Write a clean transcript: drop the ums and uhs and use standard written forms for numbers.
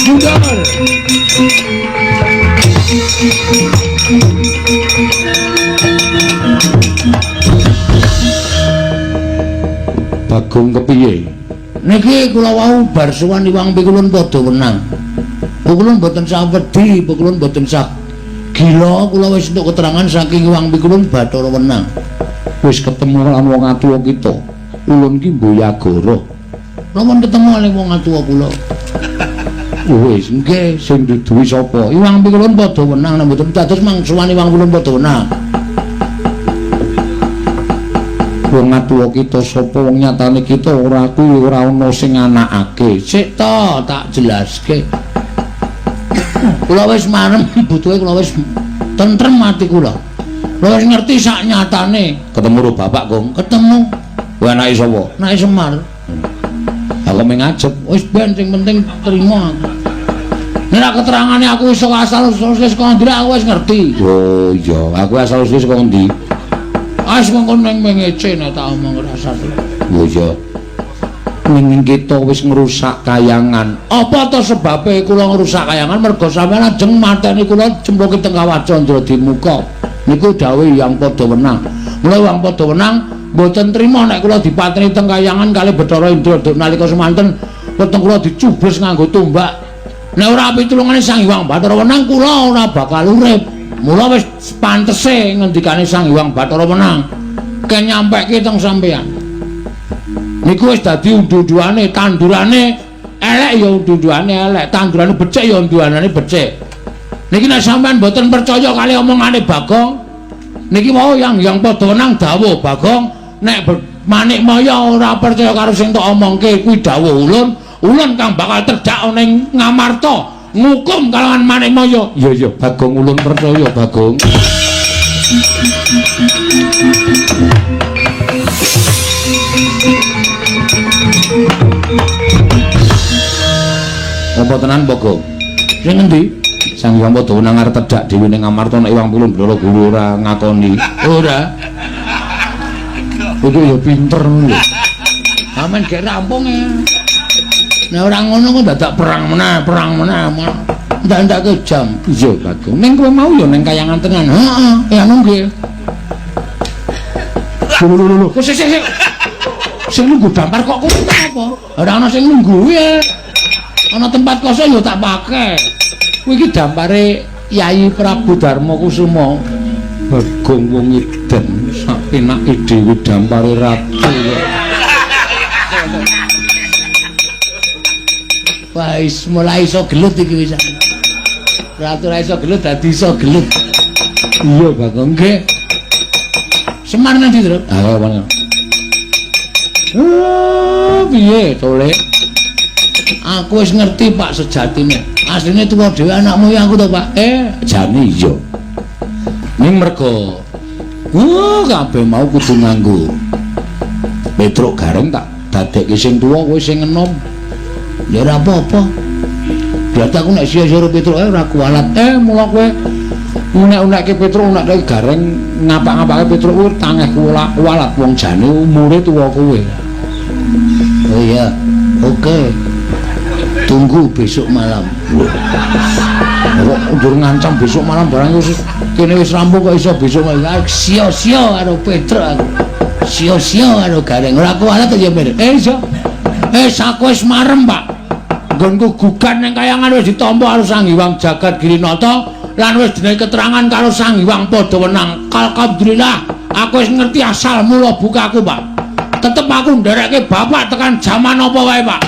Mundur. Bagong kepiye? Niki kula wau bar sowan Iwang Pikulun padha wenang. Pikulun mboten sah wedi, pikulun mboten sah gila, kula wis entuk keterangan saking Iwang Pikulun Bathara Wenang. Wis ketemu lan wong atuwa kita. Ulun ki Mboyagara. Kula pun ketemu kali wong atuwa kula. Wis nggih, sing duduhi sapa? Iwang Pikulun padha wenang nek mboten dados mang sowan Iwang Pikulun padha wenang. Wong atuwa kita sapa wong nyatane kita ora kuwi ora ana sing anakake. Sik to tak jelaske. Kula wis marem butuhe kula wis tentrem ati kula. Kula wis ngerti sak nyatane. Ketemu karo bapak, Gong. Ketemu. Kuwi anake sapa? Anake Semar. Aku mung ngajep. Wis ben sing penting trima aku. Nek keterangane aku iso asal usule saka ndi aku wis ngerti. Oh iya, aku asal usule saka ndi? Wis mengko ning mengece nek tak omong rasane. Oh iya. Ning kita wis ngrusak kayangan. Apa to sebabe kula ngrusak kayangan? Mergo sampeyan ajeng mateni kula cemploki teng Kawah Candra Dimuka. Niku dawuh Hyang Padha Wenang. Mula Hyang Padha Wenang mboten trima nek kula dipateni teng kayangan kali Bathara Indra nalika semanten weteng kula dicubles nganggo tombak. Nek ora pitulungane Sang Hyang Bathara Wenang kula ora bakal urip. Mula wis pantese ngendikane Sang Hyang Bathara Wenang ken nyampeke teng sampeyan. Niku wis dadi undu-unduane, tandurane elek ya undu-unduane elek, tandurane becik ya unduanane becik. Niki nek sampeyan mboten percaya kali omongane Bagong, niki wau yang Padha Wenang dawuh Bagong nek Manik Maya ora percaya karo sing tok omongke kuwi dawuh ulun, ulun kang bakal tedhak ning Ngamarta ngukum kalawan Manik Maya. Iya iya Bagong ulun percaya Bagong. Apa tenan Bagong? Sing ngendi? Sang Hyang Padha Wenang arep tedhak dhewe ning Ngamarta nek Iwang Pulun Blora Guru ora ngakoni. Ora. Iku ya pinter ngono lho. Amen gek rampung ya. Nek ora ngono kok dadak perang meneh, perang meneh. Ndak-ndake jam. Iya, Bagong. Ning kowe mau ya ning kayangan tenan. Heeh, ya nggih. Lho lho lho. Kok sik sik. Sing nunggu dampar kok kowe apa? Ora ana sing nunggu ya. Ana tempat kosong ya tak pakai. Kuwi iki dampare Yayi Prabu Darma Kusuma. Bagong wong edan sak penake dhewe dampare ratu. Wah, wis mulai iso gelut iki wis. Ratu ora iso gelut dadi iso gelut. Iya, Bagong nggih. Semar nang ndi, Tru? Ah, mana? Piye, Tole? Aku wis ngerti, Pak, sejatine. Asline tuwa dhewe anakmu ya aku to, Pak. Jane iya. Ning mergo kabeh mau kudu nganggo Petruk Gareng tak dadekke sing tuwa kowe sing enom. Ya ora apa-apa. Berarti aku nek sia-sia karo Petruk ora kualat. Mula kowe unek-unekke Petruk, unekke Gareng, ngapak-ngapake Petruk kuwi tangeh kualat wong jane umure tuwa kowe. Oh iya. Oke. Tunggu besok malam. Kok njur ngancam besok malam barang wis kene wis rampung kok iso besok malam. Sia-sia karo Petruk aku. Sia-sia karo Gareng. Ora kualat ya, Mir. Iso. Aku wis marem, Pak. Nggonku gugan ning kayangan wis ditampa karo Sang Hyang Jagat Girinata lan wis dinehi keterangan karo Sang Hyang Padha Wenang. Alhamdulillah, aku wis ngerti asal mula bukaku, Pak. Tetep aku nderekke bapak tekan jaman apa wae, Pak.